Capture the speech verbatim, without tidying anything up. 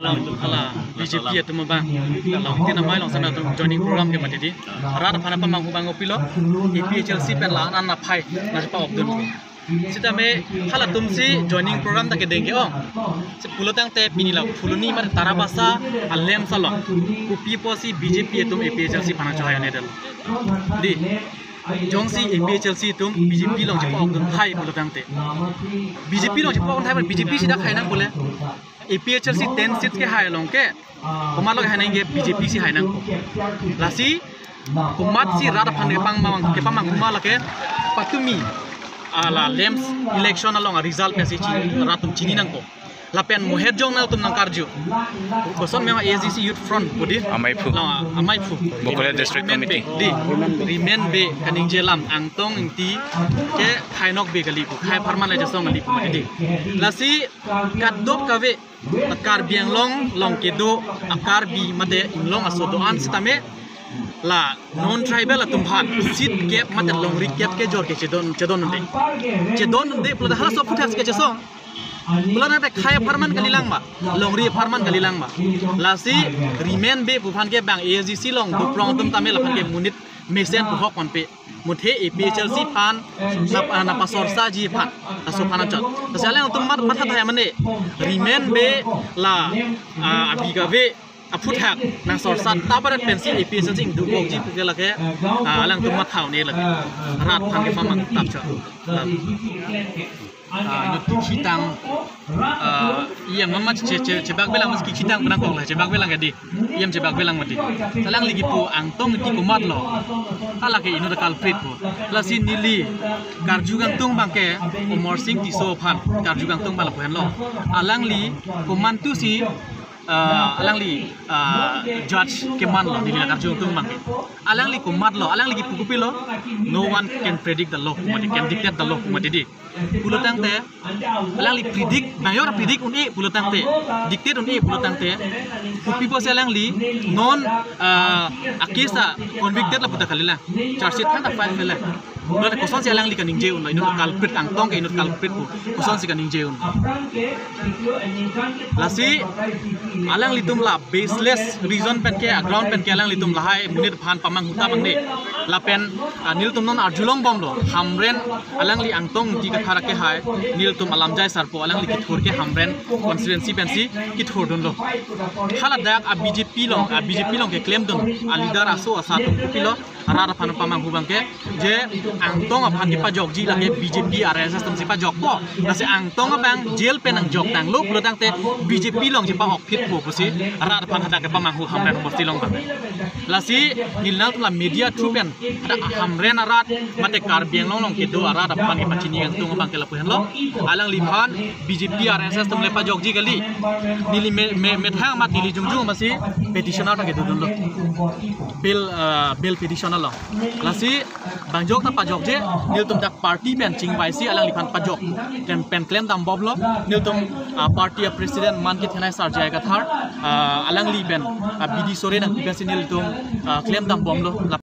Hala B J P atum abang, hala tin amei along sana atum joining program ke mati di. Rat aphan pamanghu abang kopilo, A P H L C pen la-an aphai nangchepa-okdun. Sitame halatum si joining program ta kedeng ke-ong. Si pulo tangte pini la Phuloni mate Tarabasa a-LAMPS along kopi pusi B J P atum A P H L C aphan chohai ne del. Di, jongsi A P H L C atum B J P along chepa-okdun hai pulo tangte, B J P along chepa-okdun hai, B J P si dak hai nangpo le. A P H L C ten seats kehai along ke, komat lo kehai nangji ke B J P si hai nangpo. Lasi komat si rat aphan kepamang, kepamanghu ma lake patumi, ah, la LAMPS election along a-result pensi chi-, rat atum chini nangpo. Lapen mohet jong nangtum nangkarju. Koson mema A S D C Youth Front pu di. Amaiphu. Long, ah, amaiphu. Bokolia District Committee. Di, rimen be kaningje alam Angtong Ingti ke khai nokbe kali pu, khai apharman le chesong kali pu di. Lasi kadokave Karbi Anglong along kedo a-Karbi mate Inglong aso do-an sitame la non-tribal atum aphan seat kep mate longri kep kejor ke chedon, chedon unde. Chedon unde pulo hala so aphuthak ke chesong. Pulo nangte khai apharman kalilang ma, longri apharman kalilang ma. Lasi rimen be pu aphan ke bang A S D C along doprong atum tame laphan ke monit mesen pu hok ponpe. Muthe A P H L C aphan, nap-, ah, nangpasorsaji aphan, laso aphan anchot. Lasi alangtum mat-, matha thai mane, rimen be la, ah, abi kave aphuthak nangsorsa ta barat pensi A P H L C ingdukokji pu ke lake, ah, alangtum matha un-e lake. Rat aphan kepamang tap chot. Ah, inut kikhitang, ah, iyang mama che-, che-, chebak belang mas kikhitang penang kong la, chebak belang ke di. Iyang chebak belang mati. Alangli kipu Angtong Ingti komat lo. Hala ke inut a-culprit pu. Lasi neli karju kangtung abang ke Amarsing Tisso aphan karju kangtung abang lapu henlo. Alangli komantu si, ah, alangli, ah, judge keman lo neli karju kangtung abang ke. Alangli komat lo, alangli kipu kopilo. No one can predict the law, mati, can dictate the law, mati di. Pulo tangte, alangli predict, bang jor predict un-e pulo tangte, dictate un-e pulo tangte, kopi pusi alangli non, ah, a-case a-convicted lapu ta kalilang, charge sheet aphan ta file kalilang. Pulo tangte kosonsi alangli kaningje unlo, inut culprit Angtong ke inut culprit pu, kosonsi kaningje un. Lasi alanglitum la baseless reason pen ke, a-ground pen ke alanglitum lahai monit aphan pamanghu ta abang ne. Lapen, ah, nelitum non arjulong bomlo, Hamren alangli Angtong Ingti kathar kehai, nelitum alamjai sarpo alangli kethur ke Hamren constituency pensi kethurdunlo. Haladak a-B J P along, a-B J P along keklemdun a-leader aso asa atum kopilo, rat aphan pamanghu abang ke, je Angtong aphan kepajokji lake B J P R S S atum si pajokpo. Lasi Angtong abang jail pen nangjok tanglo pulo tangte B J P along chepa-okphitpo pusi rat aphan hadak kepamanghu Hamren Homosti along abang. Lasi neli nangtum la media through pen hadak Hamren arat mate Karbi Anglong along kedo arat aphan kepachini Angtong abang ke lapu henlo. Alangliphan B J P R S S atum le pajokji kali. Neli me, me, methang amat neli jongjong amatsi petition ta kedodunlo. Bail, ah, bail petition along. Lasi bang jok ta pajokje, nelitum dak party pen chingvaisi alangliphan pajok. Pen, pen klemdam bomlo, nelitum, ah, party a-president man kethenei Sir J I Kathar, ah, alangli pen, ah, bidi sore nangpi pensi nelitum, ah, klemdam bomlo.